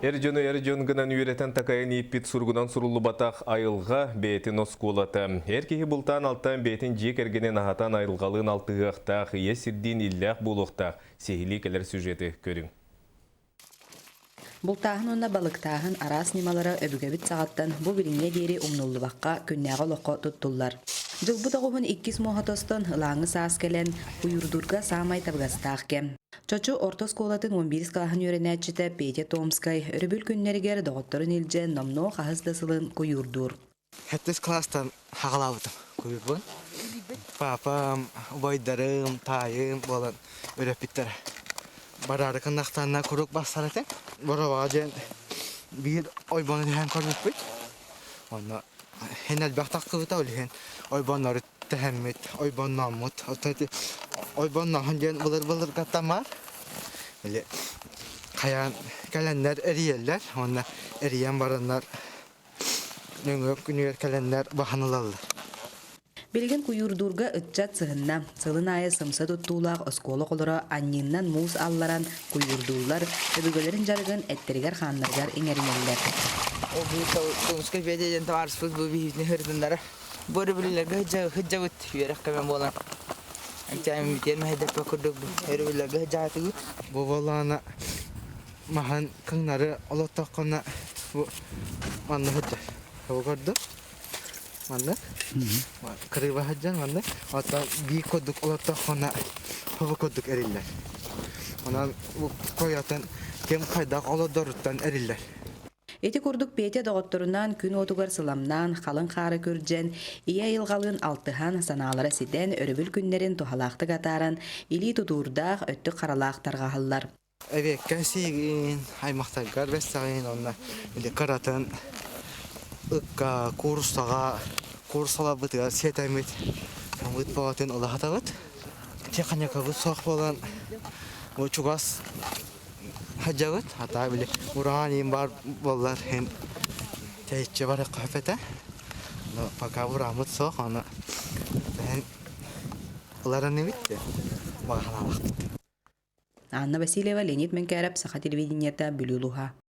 Эр дьону эр дьон гынан үөрэтэн-такайан ииппит суругунан суруллубатах айылҕа бэйэтин оскуолата. Эр киһи бултаан-алтаан бэйэтин дьиэ кэргэнин аһатан айылҕалыын алтыһыахтаах, ийэ сирдиин иллээх буолуохтаах. Сиһилии кэлэр сюжеты көрүҥ. Бултааһын уонна балыктааһын араас ньымалара өбүгэбит саҕаттан бу билиҥҥэ диэри умнуллубакка күннээҕи олоххо туттуллар. Дьылбыт оҕуһун иккис муоһа тостон, ылааҥы саас кэлэн, куйуурдуурга саамай табыгастаах кэм. Чочу орто оскуолатын 11 кылааһын үөрэнээччитэ Петя Томскай өрөбүл күннэригэр доҕотторун илдьэ номнуо хаһыс да сылын куйуурдуур. Сэттис кылаастан хаҕалаабытым куйуурбун. Папам, убайдарым, таайым буолан өрөппүттэрэ. Бараары кыннахтаанна куруук барсар этэ. Боробоҕо диэн биир ойбону түһэн көрбүппүт. Онно һин элбэх тахсыбыта, ол иһин ойбоннору тэһэммит, ойбоннооммут. Оттон ити ойбоннооһун диэн былыр-былыргаттан баар. Или хайаан кэлэннэр эрийэллэр, уонна эрийэн бараннар нөҥүө күнүгэр кэлэннэр баһан ылаллар. Билигин куйуурдуурга ыччат сыһынна. Сылын аайы сымса туттуулаах оскуола оҕолоро анньыыннан муус алларан куйуурдууллар, өбүгэлэрин дьарыгын эттэригэр-хааннарыгар иҥэринэллэр. Ол Томскай Федя диэн табаарыспыт бу биһиитини ырытыннара. Бу өрөбүллэргэ сылдьабыт үөрэх кэмэ буолан. Экзамен бүтүөн мэһэйдэппэ курдук өрөбүллэргэ сылдьаатыбыт. Бу буоллаҕына маһын кыҥнары олоттоххуна бу манна сылдьар. Бу курдук маннык кырыыба сылдьан маннык оттон биир курдук олоттоххуна бу курдук эриллэр. Онон бу койотун ким хайдах олордоруттан эриллэр. Ити курдук Петя доҕотторунаан күн уотугар сыламнаан, халыҥ хаары күрдьэн, ийэ айылҕалыын алтыһан, санаалара ситэн, өрөбүл күннэрин туһалаахтык атааран, илии тутуурдаах, өттүк харалаах тарҕаһаллар. Эбиэккэ сиигин, аймахтаргар бэссэҕин уонна или кыратын ыкка, кууруссаҕа, кууруссаларбытыгар сиэтэммит мыт бөҕөтүн ылаһатабыт. Техникабыт суох буолан бу чугас сылдьабыт. Хата били ураан иин баар буоллар иһин тэйиччи барыахха сөп этэ. Но пока урааммыт суох, ону ылар инибит баҕа санаалаахпыт. Анна Васильева, Леонид Мэнкээрэп, Саха телевидениета, Бүлүү улууһа.